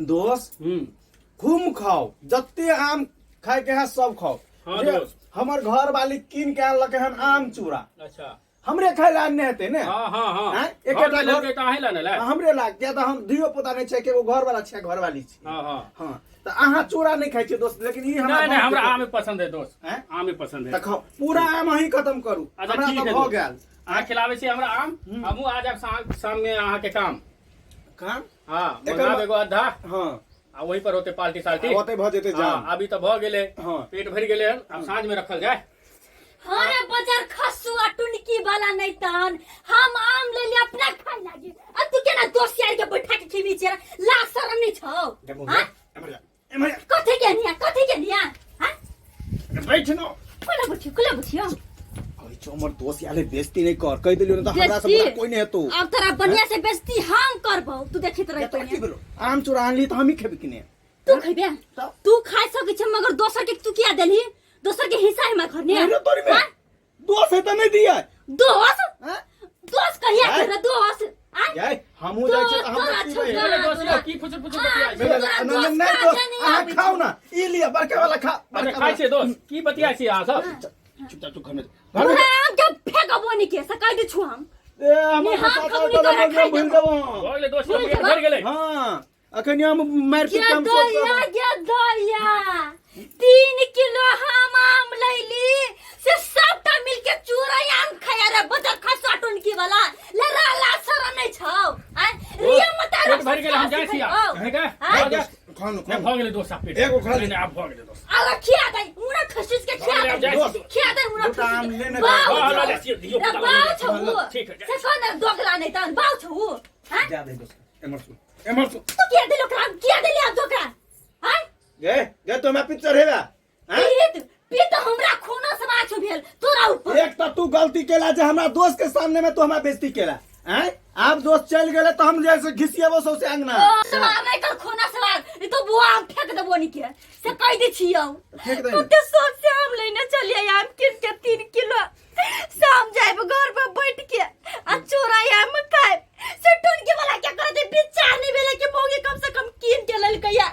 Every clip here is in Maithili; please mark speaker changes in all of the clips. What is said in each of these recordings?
Speaker 1: दोस्त खूब खाओ जते आम खाए के है सब खाओ।
Speaker 2: हाँ,
Speaker 1: जे
Speaker 2: दोस्त।
Speaker 1: हमर घर वाली कीन के आनलक हन आम चूड़ा।
Speaker 2: अच्छा।
Speaker 1: हमरे खाए ला आनने हेतै ने?
Speaker 2: हाँ हाँ हाँ।
Speaker 1: आँय?
Speaker 2: एकेटा
Speaker 1: एकेटा
Speaker 2: घर
Speaker 1: घर-
Speaker 2: के तऽ अहीं ला ने ला।
Speaker 1: हमरे ला किया तऽ हम धियो पुता नहि छै, एगो घर वाला छै, घर वाली छै।
Speaker 2: हाँ हाँ।
Speaker 1: हाँ तऽ अहाँ चूड़ा नहि खाइ छियै दोस्त, लेकिन ई हमरा
Speaker 2: नहीं नहीं,
Speaker 1: बहुत
Speaker 2: हमरा आमे पसंद है दोस्त।
Speaker 1: आँय?
Speaker 2: आमे पसंद है।
Speaker 1: तऽ खाओ, पूरा आम अहीं खत्म करू।
Speaker 2: अच्छा,
Speaker 1: हमरा
Speaker 2: ठीक
Speaker 1: तऽ
Speaker 2: है
Speaker 1: भऽ
Speaker 2: दोस्त।
Speaker 1: गेल।
Speaker 2: अहाँ खिलाबै छी हमरा आम, हमहूँ आ जायब शाम में अहाँ के काम।
Speaker 1: काम?
Speaker 2: हाँ,
Speaker 1: एकर
Speaker 2: मंगा एगो अद्धा।
Speaker 1: हाँ।
Speaker 2: आ वही पर होते पार्टी साल्टी।
Speaker 1: ओते भऽ जेतै
Speaker 2: हाँ,
Speaker 1: जाम।
Speaker 2: अभी तऽ भऽ गेलै।
Speaker 1: हाँ।
Speaker 2: पेट भरि गेलै हन, आब साँझ में रखल जाय।
Speaker 3: हाँ रे बाजार खसु आ टुनकी वाला नहीं तहन हम आम ले ले अपना खाए लागी, आ तू केना दोस्त यार के बैठा के खिबी छे, ला शरम नहीं छौ?
Speaker 1: देखो,
Speaker 3: हाँ?
Speaker 1: एम्हर जा, एम्हर जा।
Speaker 3: कथी के निया, कथी के निया? हाँ?
Speaker 1: बैठ न।
Speaker 3: कोला बुझियो, कोला बुझियो।
Speaker 1: कहै छौ हमर दोस्त यार बेइज्जती नहीं कर, कहि देलियौ ने तऽ हमरा से
Speaker 3: बेइज्जती?
Speaker 1: बुरा कोई नहीं हेतौ।
Speaker 3: अब तोरा बढ़िया से बेइज्जती हम करबौ, तू देखित रह।
Speaker 1: तोरा की भेलौ? आम चूड़ा आनली तऽ हमही खेबै कि ने?
Speaker 3: तू खेबे?
Speaker 1: तब?
Speaker 3: तू खा सकै छै मगर दोसर के तू किया देलही? दोसर के हिस्सा है हमरा घर ने।
Speaker 1: अरे तोरी में
Speaker 3: हाँ?
Speaker 1: दोस्त है तऽ नहीं दिया।
Speaker 3: दोस्त?
Speaker 1: हाँ?
Speaker 3: दोस्त कहिया
Speaker 1: आय?
Speaker 3: के रे दोस्त? आय?
Speaker 1: जाय, हमहूँ जाइ छियै तऽ
Speaker 3: दोस्त
Speaker 1: हम
Speaker 3: तोरा
Speaker 1: पीबै।
Speaker 3: छौ
Speaker 2: अरे दोस्त,
Speaker 3: तोरा।
Speaker 2: की फुचुर फुचुर
Speaker 3: हाँ,
Speaker 2: बतियाइ छै?
Speaker 3: तोरा
Speaker 1: नहीं,
Speaker 3: दोस्त
Speaker 1: नहीं,
Speaker 3: का
Speaker 1: दोस्त,
Speaker 3: जानी
Speaker 1: अहाँ
Speaker 3: आबै
Speaker 1: खाउ
Speaker 3: छौ।
Speaker 1: ना, ई लिअ, बड़का वाला खा,
Speaker 2: अच्छा,
Speaker 1: बड़का
Speaker 2: खाइ
Speaker 1: वाला।
Speaker 2: छियै दोस्त, की बतियाइ छियै अहाँ सब?
Speaker 1: चुपचाप तू घर में जा। घर में
Speaker 3: तोरा आम के फेंकबो नहीं के, से कहि दै छु हम।
Speaker 1: ए, हमर
Speaker 3: नहीं, हम
Speaker 1: साथ
Speaker 3: कबो नहीं
Speaker 1: साथ
Speaker 3: तोरा
Speaker 1: हम
Speaker 3: खाइ
Speaker 1: भूल
Speaker 3: देबो।
Speaker 1: देबो।
Speaker 2: भऽ गेलै दोस्त,
Speaker 3: भूल
Speaker 2: पेट
Speaker 3: जेबो।
Speaker 2: भरि गेलै।
Speaker 1: हाँ, अखन हम मारि पीट
Speaker 3: गे
Speaker 1: के हम सोच
Speaker 3: दैया,
Speaker 1: रहल।
Speaker 3: गे दैया, 3 किलो हम आम लैली से सबटा मिलके चूड़ा आम खाया रे बजर खसा टुनकी वाला ले ला शरम नहीं छौ? आय, रिया मत आरो
Speaker 2: पेट भरि गेलै, हम जाइ छी आब।
Speaker 3: आय?
Speaker 2: ठीक है? भऽ गेल।
Speaker 1: खाउ ने,
Speaker 2: नहि,
Speaker 1: खाउ।
Speaker 2: भऽ गेलै दोस्त, आब पेट।
Speaker 1: एगो खा ले।
Speaker 2: नहि, नहि, आब भऽ गेलै दोस्त।
Speaker 3: आरो खिया दे, मुना खसीस के खिया
Speaker 2: भऽ गेलै, आब
Speaker 3: दे।
Speaker 2: जाइ छी दोस्त।
Speaker 3: खिया दे, मुना
Speaker 1: दूटा
Speaker 3: खसीस
Speaker 1: आम
Speaker 3: के।
Speaker 1: लेने
Speaker 3: बाउ
Speaker 2: हाँ,
Speaker 3: छौ।
Speaker 2: लऽ जाइ छियै, धियो
Speaker 3: रे
Speaker 2: पुता लऽ
Speaker 3: बाउ
Speaker 2: जाइ
Speaker 3: छौ
Speaker 2: छियै।
Speaker 3: उ।
Speaker 2: ठीक है, जाइ
Speaker 3: से कोन दोगला नहीं तहन बाउ छौ उ। हाँ?
Speaker 1: जा दे दोस्त, एम्हर सुन, एम्हर सुन।
Speaker 3: तू किया देली ओकरा? किया देली आब ओकरा? हाँ?
Speaker 1: गे, गे, तो हमरा पिक्चर हेबा। हाँ?
Speaker 3: पीत, पीत हमरा खूनो समाज भेल तोरा ऊपर।
Speaker 1: एक तऽ तू गलती केला जे हमरा दोस्त के सामने में तू हमरा बेइज्जती केला। आँय? आब दोस्त चलि गेलै तऽ हम जैसे घिसियेबो सौंसे अंगना।
Speaker 3: ओ, सवार नहीं कर खूना सवार, ई तो बुआ हम फेंक देबो नी के से कह दे छियौ।
Speaker 1: फेंक दे।
Speaker 3: कते सोच से हम लेने चलिए आम किन के 3 किलो, शाम जाइब घर पर बैठ के आ चोरा आम खाए से टोनके वाला क्या करते विचार नहीं भेले कि मौगी कम से कम कीन के ललकैया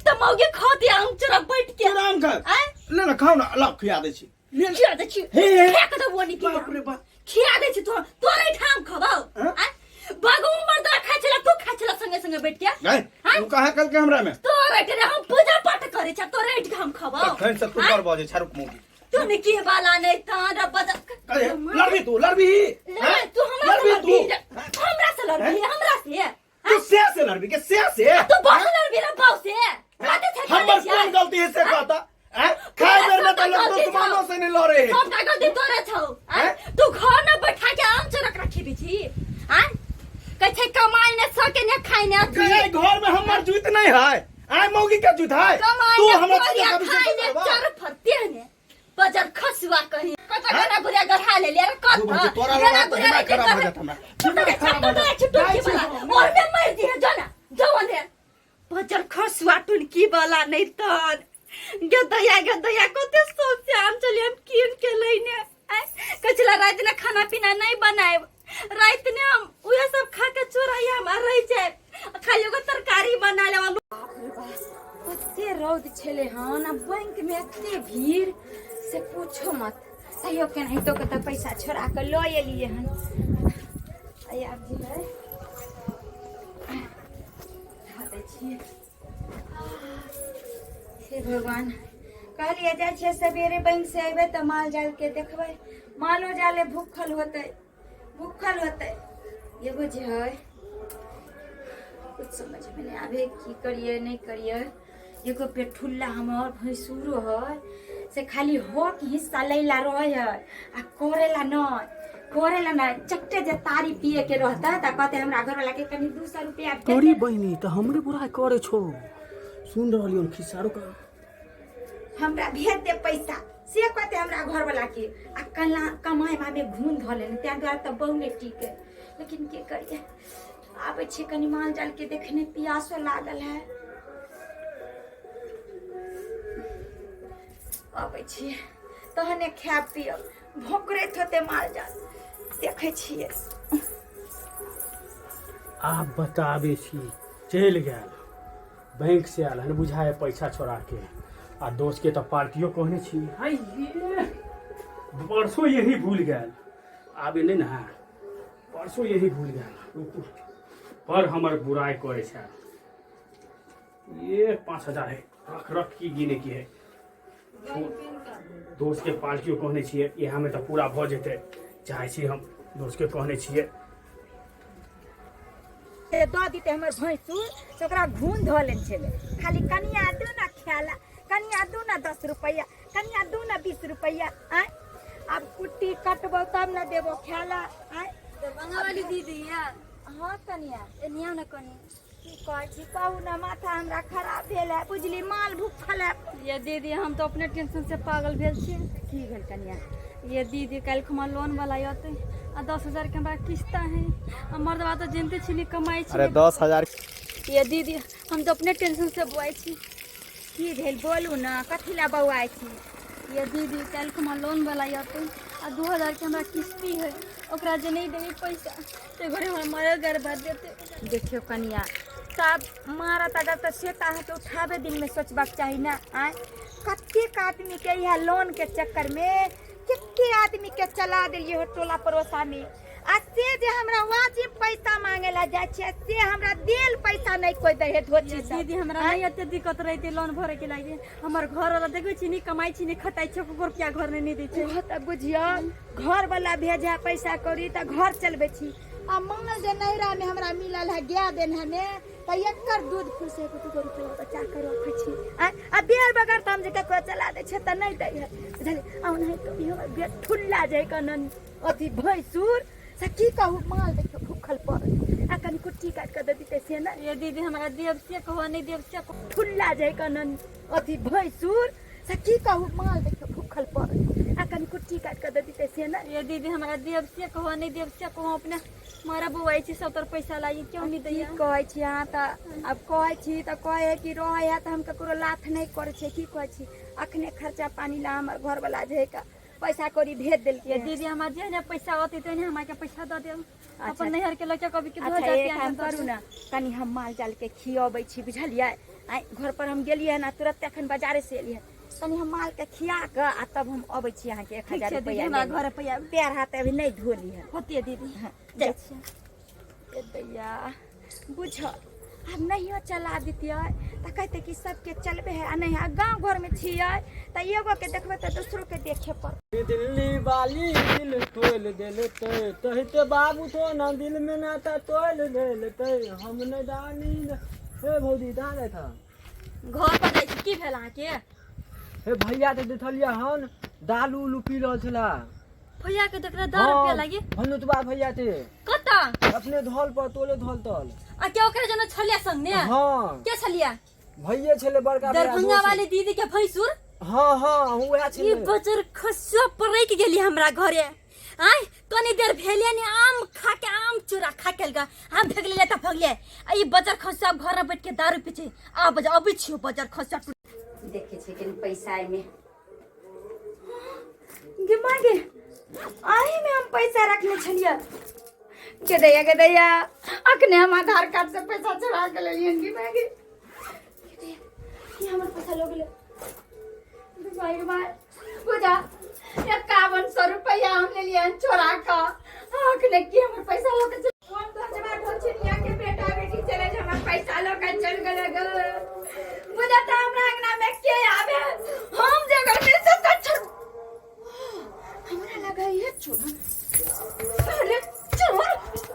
Speaker 3: त मौगी खाते आम चोरा बैठ के।
Speaker 1: चोरा आम खा।
Speaker 3: आँय?
Speaker 1: ले ना खाओ ना, लाओ खिया दै छी। ले ना।
Speaker 3: खिया दै छी।
Speaker 1: हे, हे।
Speaker 3: फेंक देबो नी के।
Speaker 1: बाप रे बाप।
Speaker 3: खिया दै छी तो तोरे ठाम खबाओ।
Speaker 1: हाँ?
Speaker 3: आँय? बागु मर्दा खाइ छला तू खाइ छला संगे संगे बैठ के।
Speaker 1: गए,
Speaker 3: हाँ?
Speaker 1: तू कहाँ कल के हमरा में?
Speaker 3: तोरे ठाम हम पूजा पाठ करे छ, तोरे ठाम हम खबाओ।
Speaker 1: तखन से तू
Speaker 3: आँय?
Speaker 1: कर बजे छारुक मौगी।
Speaker 3: तू ने की वाला नहीं तारा बजा।
Speaker 1: अरे, लड़बी तू, लड़बी?
Speaker 3: ले,
Speaker 1: हैं?
Speaker 3: तू हमरा से
Speaker 1: लड़बी तू?
Speaker 3: लड़बी, हमरा से लड़बी, हमरा से?
Speaker 1: तू से से लड़बी के से से?
Speaker 3: तू बहुत लड़बी रे बाऊ से। कते छै
Speaker 1: हमर
Speaker 3: कते छै?
Speaker 1: कोन गलती है से कहता? हैं? खाए बेर में तो लोग
Speaker 3: गलती
Speaker 1: दुश्मनों
Speaker 3: छौ।
Speaker 1: से नहीं लड़े है।
Speaker 3: सबटा गलती तोरे छौ। हैं?
Speaker 1: हैं?
Speaker 3: तू घर में बैठा के आम चरक रखी बिछी। हैं? कहै छै कमाई ने सके ने खाई ने अथी।
Speaker 1: गए, घर में हमर जुत नहीं है। आय मौगी के जुत है।
Speaker 3: कमाई
Speaker 1: तू
Speaker 3: ने
Speaker 1: हमरा
Speaker 3: कोरिया
Speaker 1: कभी से
Speaker 3: खाई ने
Speaker 1: करबा?
Speaker 3: चर फरते ने। बजर खसुआ कहीं। कत गना गुड़िया गढ़ा ले ले रे, कत?
Speaker 1: दू बजे तोरा
Speaker 3: गना
Speaker 1: लगा
Speaker 3: गुड़िया
Speaker 1: दिमाग
Speaker 3: के
Speaker 1: खराब हो
Speaker 3: कर-
Speaker 1: जात हमरा।
Speaker 3: छोटो के
Speaker 1: दिमाग खराब हो
Speaker 3: छोटो
Speaker 1: जात।
Speaker 3: के छोटो
Speaker 1: जाइ
Speaker 3: के
Speaker 1: छी
Speaker 3: वाला।
Speaker 1: हम।
Speaker 3: और में मर दिहे जो ना, जवन है। बजर खसुआ टुनकी वाला नहीं तन। गदया गदया कते सोच से हम चलिए हम कीन के लेने। आय, कचला रात ने खाना पीना नहीं बनाएब। रात ने हम उहे सब खा के चोराई हम आ रह जाए। खाली एगो तरकारी बना लेब आलू।
Speaker 4: बाप रे बाप, कते रौद छलै हन आ बैंक में एते भीड़ से पूछो मत। तैयो केनाहितो के तऽ पैसा छोड़ा कऽ लऽ एलियै हन। आ आब जे है धऽ दै छियै। हे भगवान, कहलियै जाइ छियै सवेरे बैंक से अयबै तऽ माल जाल के देखबै, मालो जाले भूखल होतै, भूखल होतै। एगो जे है कुछ समझ में नहीं आवे की करिए नहीं करिए। एगो पेठुल्ला हमर भैंसुरो है से खाली हक हिस्सा लैला रहे है आ करेला नहीं, करेला नहीं। चट्टे जे तारी पिए के रहता है त कहते हमरा घरवाला के कनी 200 रुपया भेज
Speaker 5: करी
Speaker 4: दे।
Speaker 5: बहिनी त हमरे बुराई करे छो, सुन रहलियन खिस्सा रुका।
Speaker 4: हमरा भेज दे पैसा से कहते हमरा घरवाला के। आ कला कमाए मामे घून धऽ लेने ताहि दुआरे तऽ बहु नहि टिके। लेकिन के करिए, आबै छियै कनी माल जाल के देखने, पियासो लागल है। अबै छियै तहने खायब पियब, भोकरैत होते माल जाल देखै छियै।
Speaker 5: आब बताबै छी, चलि गेल।
Speaker 2: बैंक से आयल हन बुझाए पैसा छोड़ा के आ दोस्त के तऽ पार्टियो कहने छी। हाय ये, परसों यही भूल गेल, आबे नहीं ना, परसों यही भूल गेल। रुकू, पर हमर बुराई करे छै। ये 5000 है, रख रख की गिने की है। दोस्त के पार्टियो कहने छियै, इएह में तऽ पूरा भऽ जेतै। चाहै छी हम दोस्त के कहने छियै
Speaker 4: दऽ दिते हमर भैंसुर से ओकरा घून धऽ लेने छलै। खाली कनिया दू ना खायला, कनिया दू ना 10 रुपैआ, कनिया दू ना 20 रुपैआ। आँय आब कुट्टी कटबो तब ने देबो खायला। आँय
Speaker 3: दरभंगा वाली दीदी या
Speaker 4: हाँ कनिया
Speaker 3: एनिया ना कनी
Speaker 4: की कहै छी कहू ना, माथा हमरा खराब भेल है बुझली, माल भूखल है।
Speaker 3: ये दीदी हम तो अपने टेंशन से पागल भेल छी।
Speaker 4: की भेल कनिया?
Speaker 3: ये दीदी काल्हि खुमा लोन वाला अतै आ 10,000 के हमरा किस्ता है, आ मर्दबा तो जनते छी ने कमाई छी।
Speaker 1: अरे 10,000।
Speaker 3: ये दीदी हम तो अपने टेंशन से बौआइ छी।
Speaker 4: की भेल बोलू ना, कथी ला बौआइ छी?
Speaker 3: ये दीदी काल्हि खुमा लोन वाला अतै आ 2000 के हमरा किस्ती है, ओकरा जे नहीं देबै पैसा ते घरे हमर मारो गड़बड़ देतै।
Speaker 4: देखियौ कनिया, तब मारत अगर तऽ से तऽ अहाँके उठाबे दिनमे सोचबाक चाही ना। आँय कतेक आदमीके इएह लोनके चक्करमे कते आदमीके चला देलियै हो टोला पड़ोसामे, आ से जे हमरा वाजिब पैसा मांगे ला जाइ छियै से हमरा देल पैसा नहीं कोई दै है धोची
Speaker 3: ये
Speaker 4: सब।
Speaker 3: दीदी हमरा नहीं एते दिक्कत रहते लोन भरे के लागे, हमर घर वाला देखै छी नहीं कमाई छी नहीं खटाई छी, एको रुपया घर में नहीं दै छै।
Speaker 4: ओहो तऽ बुझियौ घर वाला भेजे पैसा कौड़ी तऽ घर चलबै छी, आ माल जे नैहरा में हमरा मिलल है गाय देन है ने तऽ एकर दूध फुसे के 2 रुपया बचा के रखै छी। आ बेर बगर तऽ हम जे ककरो चला दै छियै तऽ नहि दै है बुझलियै। आ ओनाहि तऽ भी हमर बेट ठुल्ला जाइ कनन अथी भैंसुर से की कहू, माल देखियौ भूखल पड़ल, आ कनि कुट्टी काटि कऽ दऽ दितै से नहि।
Speaker 3: ये दीदी हमरा देब से कहू नहीं देब से कहू।
Speaker 4: ठुल्ला जाइ कनन अथी भैंसुर से की कहू, माल देखियौ भूखल पड़ल, आ कनि कुट्टी काटि कऽ दऽ दितै से नहि।
Speaker 3: ये दीदी हमरा देब से कहू नहीं देब से कहू, अपने मारा बौआइ छी सब तर पैसा लागी क्यों नहीं
Speaker 4: की
Speaker 3: दैया।
Speaker 4: कहै छी अहाँ तऽ आब कहै छी तऽ कहै है कि रहै है तऽ हम ककरो लाथ नहि करै छियै। की कहै छी अखने खर्चा पानी ला हमर घरवला जे है का पैसा कौड़ी भेज देलकै।
Speaker 3: ये दीदी हमरा जेहने पैसा अतै तेहने हमरा के पैसा दऽ देब। अपन नैहर के लड़का कभी के
Speaker 4: अच्छा
Speaker 3: 2000
Speaker 4: एक काम करू ना, कनि हम माल जाल के खियबै छी बुझलियै। आइ घर पर हम गेलियै ना तुरंत अखन बाजारे से एलियै, कनि हम माल के खिया कऽ आ तब हम अबै छी अहाँके 1000
Speaker 3: ठीक छै दीदी,
Speaker 4: रुपैआ
Speaker 3: हमरा
Speaker 4: लेने।
Speaker 3: घर पर आयब।
Speaker 4: पैर हाथ अभी नहि धोली है।
Speaker 3: होते दीदी,
Speaker 4: हाँ,
Speaker 3: जाइ छी।
Speaker 4: ए दैया बुझ आब नहियो चला दितियै तऽ कहते कि सबके चलबे है, आ नहीं आ गाँव घरमे छियै तऽ एगो के देखबै तऽ दोसरो के देखे पड़तै।
Speaker 5: दिल्ली वाली दिल तोल देलतै तहिते बाबू तो ना दिल में नाता तोल देलतै हम नहीं दानी न। हे भौजी कहाँ जाइत हन?
Speaker 3: घर पर जाइ छी। की भेल अहाँके?
Speaker 5: हे भैया के देखलियै हन दालू उलू पी रहल छला।
Speaker 3: भैया के देखले दारू पिए लागी?
Speaker 5: भनुतबा भैया के।
Speaker 3: कतऽ?
Speaker 5: अपने धल पर तोले धल तल।
Speaker 3: आ के ओकरा जना छलिया संग ने?
Speaker 5: हाँ।
Speaker 3: के छलिया?
Speaker 5: भैये छले बड़का भैया,
Speaker 3: दरभंगा
Speaker 5: दोस्त।
Speaker 3: वाली दीदी के भैंसुर?
Speaker 5: हाँ हाँ उएह
Speaker 3: ई
Speaker 5: छलै।
Speaker 3: बजर खसुआ परैक गेली हमरा घरे। आय कनी देर भेलिए ने आम खा के आम चूरा खा के लगा हम भगले त भगले, आ ई बजर खसुआ घर में बैठ के दारू पी छै। आ बज अबै छियो बजर खसुआ।
Speaker 4: देखै छियै कनि पैसा एहिमे गे माँ गे, आही में हम पैसा रखने छलियै। गे दैया गे दैया, अखने हम आधार कार्ड से पैसा चुरा के लेलियन। गे माँ गे, गे दैया, ई हमर पैसा लो गेलै। गे माय गे माय, बुझा 5100 रुपैआ हम लेलियन चोरा कऽ, अखने की हमर पैसा लो के चल। कोन धोचबा धोचनिया के बेटा बेटी चले जे हमर पैसा लो के चल गेलै गे। बुझा तऽ हमरा अंगना में के आवे, हम जे अगर में से तऽ छोड़। हमरा लगा ये चोर, अरे चोर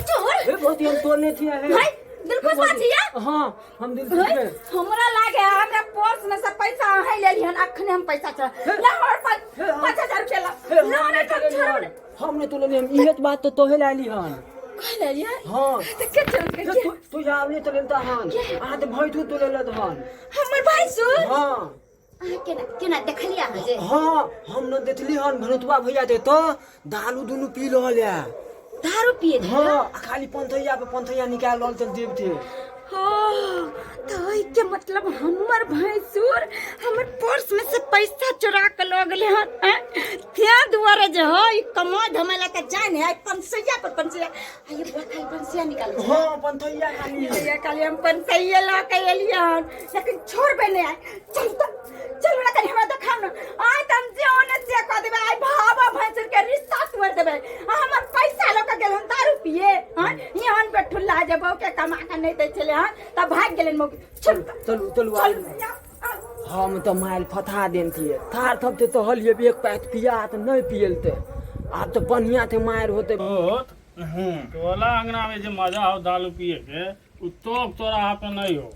Speaker 4: चोर।
Speaker 5: हे भौजी हम तोड़ने छियै हे।
Speaker 4: भाई दिलखुश बात छियै?
Speaker 5: हाँ हम दिल
Speaker 4: हे, हमरा लागे हमरा पर्स में से पैसा अहाँ लेलियन, अखने हम पैसा चल ला हमर 5000 रुपया ला।
Speaker 5: हे, हम
Speaker 4: ला
Speaker 5: नहि
Speaker 4: नहि तऽ
Speaker 5: तोड़लियै
Speaker 4: छोड़।
Speaker 5: हन। हम नहि तोड़लियै हन। इहे बात तऽ तोहे लायली हन।
Speaker 4: कह लेलियन?
Speaker 5: हाँ।
Speaker 4: तऽ के चोर के?
Speaker 5: हे, तू जाब नहि तोड़ल तऽ हन। अहाँ तऽ भैंसुर तोड़ल हन।
Speaker 4: हमर भैंसुर?
Speaker 5: हाँ।
Speaker 4: अहाँ केना केना देखलियै अहाँ जे?
Speaker 5: हाँ हम न देखली हन भनतुआ भैया के तऽ दारू दुनू पी रहल है।
Speaker 4: दारू पिए?
Speaker 5: हाँ, आ खाली पंथैया पे पंथैया निकाल रहल चल देवते।
Speaker 3: हो तो के मतलब हमर भैंसुर हमर पर्स में से पैसा चुरा के लऽ गेलै हन आँय? ताहि दुआरे जे है ई कमा धमाय लए के जान है पंसैया पर पंसैया आइए बुआ खाली पंसैया निकाल
Speaker 5: हाँ पंथैया खाली
Speaker 3: ये खाली हम पंसैया लऽ के एलियै हन लेकिन छोड़बै नहि आइ चल तऽ चलू ने कनि हमरा देखाउ ने आइ तऽ हम जे ओने से कऽ देबै आइ भावा भैंसुर के रिश्ता तोड़ि देबै आ हमर पैसा लऽ कऽ गेल हन दारू पिए हँ एहन पे ठुल्ला जे बहू के कमा कऽ नहि दै छलै हन तऽ भागि गेलै मौगी चलू तऽ
Speaker 5: चलू चलू
Speaker 3: चलू
Speaker 5: आलू
Speaker 3: आउ, आउ।
Speaker 5: हम तऽ माइल फथा देन थिए थार थपते तऽ हलिए एक पैक पिया तऽ नहि पियलते आब तऽ बढ़िया थे मारि होते
Speaker 2: दोस्त तोला अंगना में जे मजा हो दारू पिए के उ तोक तोरा हाथ में नहीं हो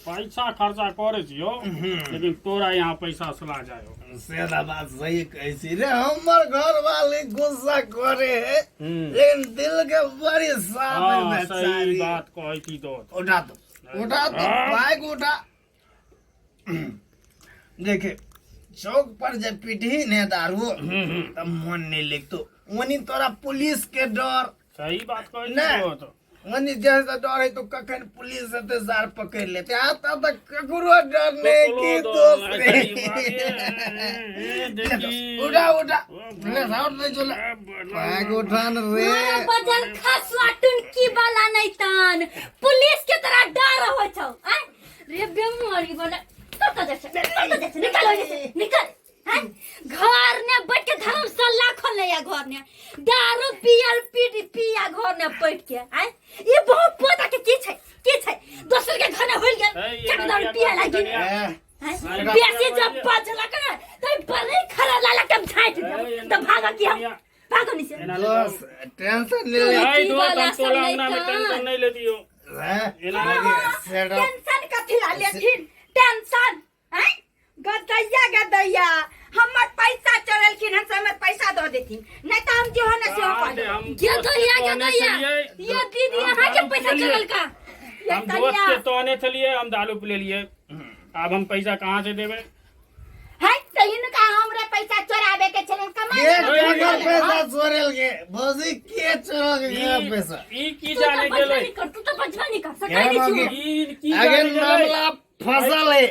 Speaker 2: पैसा खर्चा करे छियो लेकिन तोरा यहाँ पैसा सला जाय हो
Speaker 1: से तऽ बात सही कहै छी रे हमर घर वाले गुस्सा करे है लेकिन दिल के बड़ी साफ है
Speaker 2: हाँ सही
Speaker 1: बेचारी।
Speaker 2: बात कहै छी दोस्त
Speaker 1: उठा दो उठा दो बाइक उठा देखे चौक पर जब पीटही ने दारू तब मन नहीं लिखतो वनी तोरा पुलिस के डर
Speaker 2: सही बात कहै
Speaker 1: नहि।
Speaker 2: छी दोस्त
Speaker 1: वनी जैसे डर है तो कखन पुलिस एते सार पकड़ लेते आ तब तक ककरो डर नहीं
Speaker 2: ककरो
Speaker 1: कि
Speaker 2: डर
Speaker 1: दोस्त
Speaker 2: नहीं,
Speaker 1: रे
Speaker 2: सही बात। ए, देखी।
Speaker 1: उठा उठा ले साउट नहीं चले बैग उठा न रे
Speaker 3: मारा बजल खसुआ टुनकी वाला नहीं तान पुलिस के तरह डर हो छौ आय रे बेमारी वाला कत जाय छै कत जाय छै निकल हो छै निकल हैं घर ने बैठ के धर्मशाला खोलने या घर ने दारू पियल पीट पिया घर ने बैठ के आय ई बहुत पोता के की छै की छै दोसर के घर ने होइल गेल
Speaker 2: ए,
Speaker 3: चट
Speaker 2: एना
Speaker 3: दारू
Speaker 2: किया
Speaker 3: पिया लागी
Speaker 2: कनिया?
Speaker 1: ए,
Speaker 3: हैं? बेसी जब बजलक ने तो बड़े खरा लाला के हम छाँटि देब तऽ भागऽ की हम भागो नीचे
Speaker 2: एना
Speaker 1: दोस्त टेंशन नहीं ले
Speaker 2: नहीं
Speaker 3: की
Speaker 2: दोस्त
Speaker 3: वाला
Speaker 2: हम तोला
Speaker 3: सब
Speaker 2: अंगना में
Speaker 3: नहीं
Speaker 2: टेंशन नहीं ले दियो
Speaker 1: ए,
Speaker 2: एना
Speaker 1: सेटअप
Speaker 3: टेंशन कथी ला लेथिन टेंशन हैं गदैया गदैया हमर पैसा चोरेलखिन हन से हमर पैसा दऽ देथिन नहीं तऽ हम जे हो ने से हो
Speaker 2: कहाँ से हम
Speaker 3: गदैया
Speaker 2: दोस्त के तोने
Speaker 3: गदैया
Speaker 2: छलियै?
Speaker 3: ये दीदी
Speaker 2: हम
Speaker 3: अहाँ के
Speaker 2: दारू
Speaker 3: पैसा
Speaker 2: पियलियै।
Speaker 3: चोरल का ये
Speaker 2: हम दोस्त
Speaker 3: कनिया
Speaker 2: के तोने छलिए हम दारू पी लेलिए अब हम पैसा कहाँ से देबै
Speaker 3: है तऽ हिनका हमरे पैसा चोराबे के छलनि कमा
Speaker 1: के केकर पैसा चोरेल के भौजी के चोरल के पैसा
Speaker 2: ई की
Speaker 3: तू तऽ
Speaker 2: जाने
Speaker 3: बजबे
Speaker 2: गेलै
Speaker 3: नहीं कर तू तऽ बजबे नहीं कर
Speaker 1: क्या
Speaker 3: सकै नहीं
Speaker 1: मांगे?
Speaker 3: छी
Speaker 2: ई की
Speaker 1: अगर
Speaker 2: जाने गेलै
Speaker 1: मामला फसल है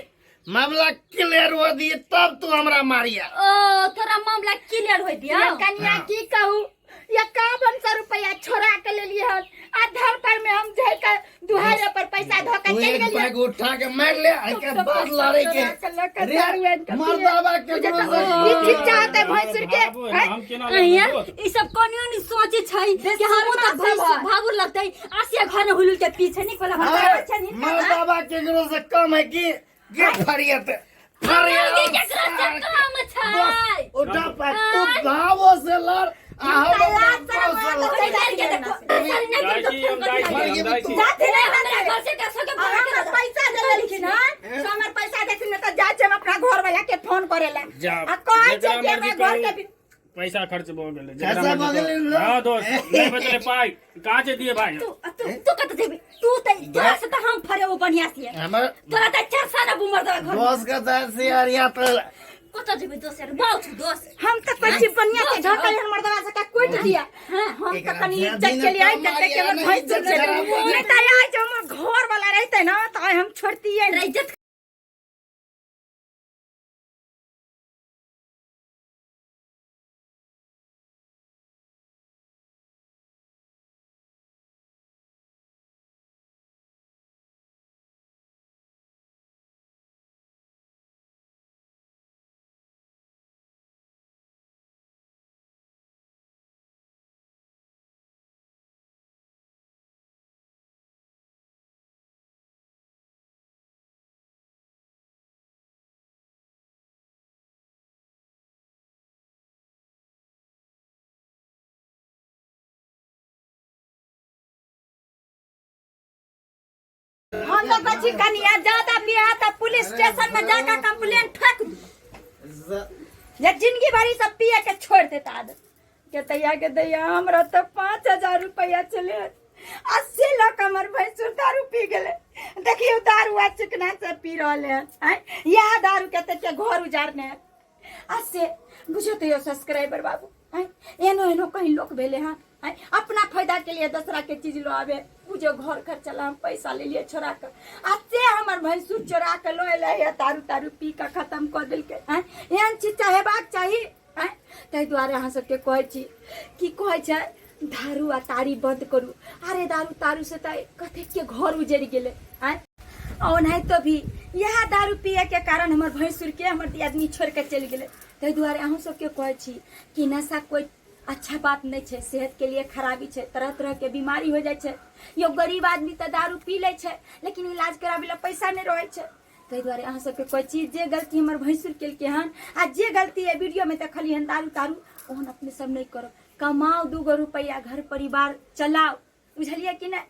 Speaker 1: मामला क्लियर हो दिए तब तू हमरा मारिया
Speaker 3: ओ तोरा मामला क्लियर होय दिया
Speaker 4: ये कनिया की कहू 5100 रुपया छोड़ा के लेलिए हन आ धर पर में हम जाय के दुहारे पर पैसा धो के
Speaker 1: तू
Speaker 4: चल
Speaker 1: एक
Speaker 4: गेलिए
Speaker 1: बैग उठा के मार ले आई के बाद लड़े के रे मर्दाबा के
Speaker 4: ई ठीक चाहते भैंसुर के
Speaker 2: भाबो,
Speaker 4: हैं?
Speaker 2: हम केना
Speaker 3: अइया
Speaker 2: लगबै दोस्त?
Speaker 3: ई सब कोनियो नहीं सोचे छै कि हमहूँ तऽ
Speaker 4: सब
Speaker 3: भैंस
Speaker 4: है।
Speaker 3: भागुर लगतै आसिया घर में हुलुल के पीछे निक वाला भागुर
Speaker 1: मर्दाबा केकरो से कम है कि के फरियत फरियत
Speaker 3: केकरा से कम छै
Speaker 1: उठा पा तू भावो से लड़ आ हम भाव से लड़
Speaker 2: जाइ छी हम जाइ छी हम जाइ छी
Speaker 3: जाते नहीं हमरा घर से कसो के
Speaker 4: और
Speaker 3: भाग
Speaker 4: हमर पैसा दे देलखिन हन से हमर पैसा देथिन ने तऽ जाइ छै हम अपना घर वाला के फोन करे ला
Speaker 2: जा
Speaker 4: आ कहै छै
Speaker 2: जेकरा
Speaker 4: कि
Speaker 2: मर्जी
Speaker 4: हमरा घर के
Speaker 2: करू, पैसा खर्च भऽ गेलै
Speaker 1: खर्चा भऽ गेलै ने?
Speaker 2: हाँ दोस्त नहीं बचलै पाइ कहाँ से दिए भाई
Speaker 3: तू तू तू कत जेबी तू त तोरा से त हम फरे ओ बढ़िया से
Speaker 1: हमर
Speaker 3: तोरा त चार साल बुमर दवा घर
Speaker 1: दोस्त के दस यार या तो
Speaker 3: कत जेबी दोस्त यार बाउ छु दोस्त
Speaker 4: हम तऽ कहै छी बढ़िया के झकल हमर दवा से कुटि दिया हम तऽ कनी इज्जत के लिए आइ तक के हमर भैंस नहीं तऽ आज हमर घर वाला रहते ना तऽ आइ हम छोड़तियै
Speaker 3: तोरा इज्जत
Speaker 4: हम तऽ कहै छी कनिया ज्यादा बियाह तऽ पुलिस स्टेशन में जाकर कंप्लेन ठोक दू जे जिंदगी भरी सब पिए के छोड़ देता आदमी के दैया के दैया हमरा तऽ 5000 रुपया चले 80 लाख हमर भैंसुर दारू पी गेलै देखियौ दारू आ चिकना से पी रहल है आँय इएह दारू के तऽ घर उजाड़ने है आ से बुझियौ तऽ यौ सब्सक्राइबर बाबू आँय एनो एनो कहीं लोक भेलै हँ
Speaker 3: आँय, अपना फायदा के लिए दोसरा के चीज लो आबे उ जो घर खर्चा ला हम पैसा ले लिए छोड़ा के आ से हमर भैंसुर चोरा के लो एले हे तारू तारू पी के खत्म कऽ देलकै। आँय, एहन चीज हेबाक चाही। आँय, ताहि दुआरे अहाँ सबके कहै छी की कहै छै दारू आ तारी बंद करू। अरे दारू तारू से तऽ कतेक के घर उजड़ि गेलै। आँय, ओनाहितो भी इएह दारू पिए के कारण हमर भैंसुर के हमर दियादनी छोड़ि के चलि गेलै। ताहि दुआरे अहूँ सबके कहै छी कि नशा कोइ अच्छा बात नहीं छै, सेहत के लिए खराबी छै, तरह तरह के बीमारी हो जाइ छै। यो गरीब आदमी तऽ दारू पी लै छै लेकिन इलाज कराबै लए पैसा नहि रहै छै। ताहि दुआरे अहाँ सबके कहै छी जे गलती हमर भैंसुर केलकै हन आ जे गलती एहि वीडियोमे देखलियै हन दारू तारू ओहन अपने सब नहि करब। कमाउ 2 गो रुपैआ, घर परिवार चलाउ, बुझलियै कि नहि?